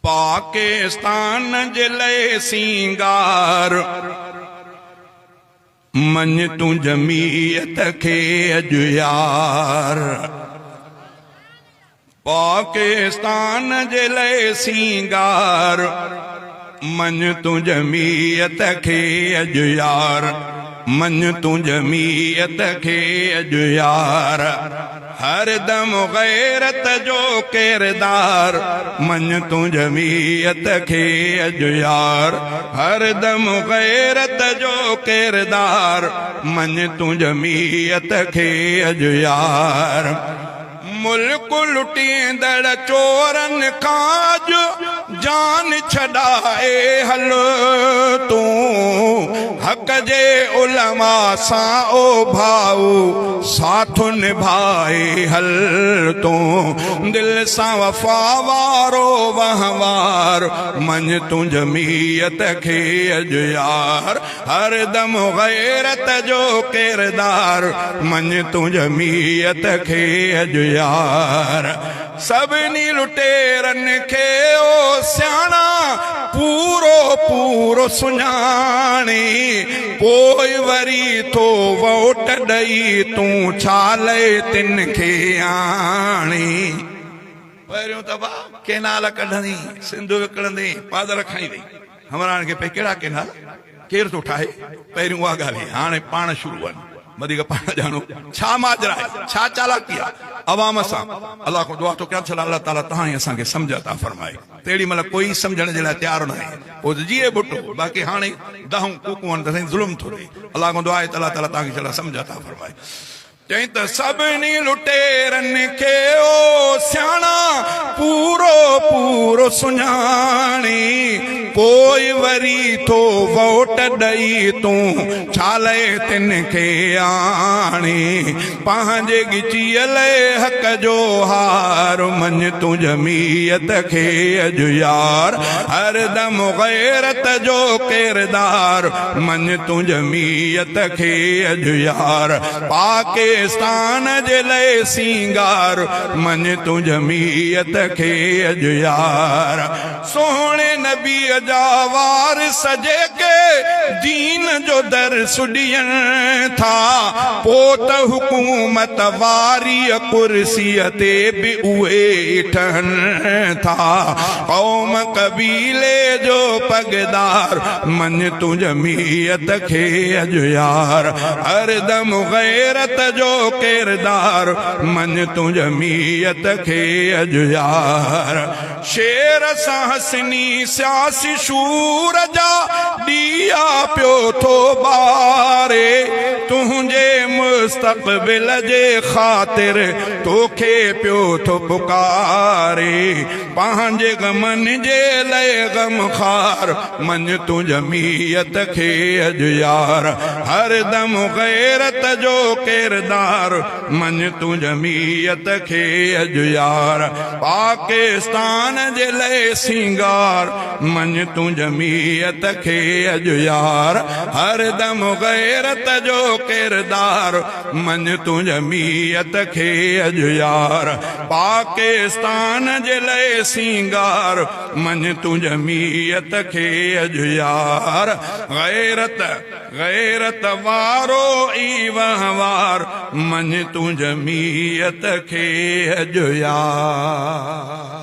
پاڪستان جي لئه سينگار، مڃ تون جميعت کي اڄ يار. پاڪستان جي لئه سينگار، مڃ تون جميعت کي اڄ يار. مڃ تون جميعت کي اڄ يار. هر دم غيرت جو ڪردار، مڃ تون جميعت کي اڄ يار. هر دم غيرت جو ڪردار، مڃ تون جميعت کي اڄ يار. ملڪ لٽيندڙ چورن کان اڄ جان ڇڏائي هل تون، حق جي علماء سان او ڀائو ساٿ نڀائي هل تون، دل سان وفا وارو وهنوار، مڃ تون جمعيت کي اڄ يار. هر دم غيرت جو ڪردار، مڃ تون جمعيت کي اڄ يار. سڀني لٽيرن کي او سياڻا پورو پورو سڃاڻي، پوء وري ٿو ووٽ ڏئي تون ڇا لئي تن کي آڻي. پهريون دفعا ڪينال ڪڍندين، سنڌ وڪڻندين، پادر کائيندين. همراهن کي پئي ڪهڙا ڪينال ڪير ٿو ٺاهي، پهريون اها ڳالهه هئي، هاڻي پاڻ شروع آهن، وڌيڪ پاڻ ڄاڻو ڇا ماجرا آهي، ڇا چالاڪي آهي عوام سان. الله کان دعا ٿو ڪيان ته الله تعاليٰ توهان ۽ اسان کي سمجهه عطا فرمائي. تهڙي مهل ڪوئي سمجهڻ جي لاء تيار ناهي، پوء ته جيئي ڀٽو، باقي هاڻي دانهون ڪوڪون آهن ته سائين ظلم ٿو ٿئي. الله کان دعا آهي ته الله تعاليٰ توهان کي سمجهه عطا فرمائي. چيائين ته سڀني لٽيرن کي او سياڻا پورو پورو سڃاڻي، پوء وري ٿو ووٽ ڏئي تون ڇا لئه تن کي آڻي، پنهنجي ڳچيء لئه حق جو هار، مڃ تون جمعيت کي اڄ يار، هر دم غيرت جو ڪردار، مڃ تون جمعيت کي اڄ يار. پاڪستان جي لئه سينگار، مڃ تون جمعيت کي اڄ يار. سهڻي نبيء جا وارث جيڪي دين جو درس ڏين ٿا، پو ته حڪومت واريء ڪرسيء تي به اهي ئي ٺهن ٿا. قوم قبيلي جو پڳدار، مڃ تون جمعيت کي اڄ يار. هر دم غيرت جو ڪردار، مڃ تون جمعيت کي اڄ يار. شعر سان حسني سياسي شعور جا ڏيئا پيو ٿو ٻاري، تنهنجي مستقبل جي خاطر توکي پيو ٿو پڪاري. پنهنجي غمن جي لئه غمخوار، مڃ تون جمعيت کي اڄ يار. هر دم غيرت جو ڪردار، مڃ تون جمعيت کي اڄ يار. پاڪستان جي لئه سينگار، مڃ تون جمعيت کي اڄ يار. هر دم غيرت جو ڪردار، مڃ تون جمعيت کي اڄ يار. پاڪستان جي لئه سينگار، مڃ تون جمعيت کي اڄ يار. غيرت غيرت وارو ئي وهنوار، مڃ تون جمعيت کي اڄ يار.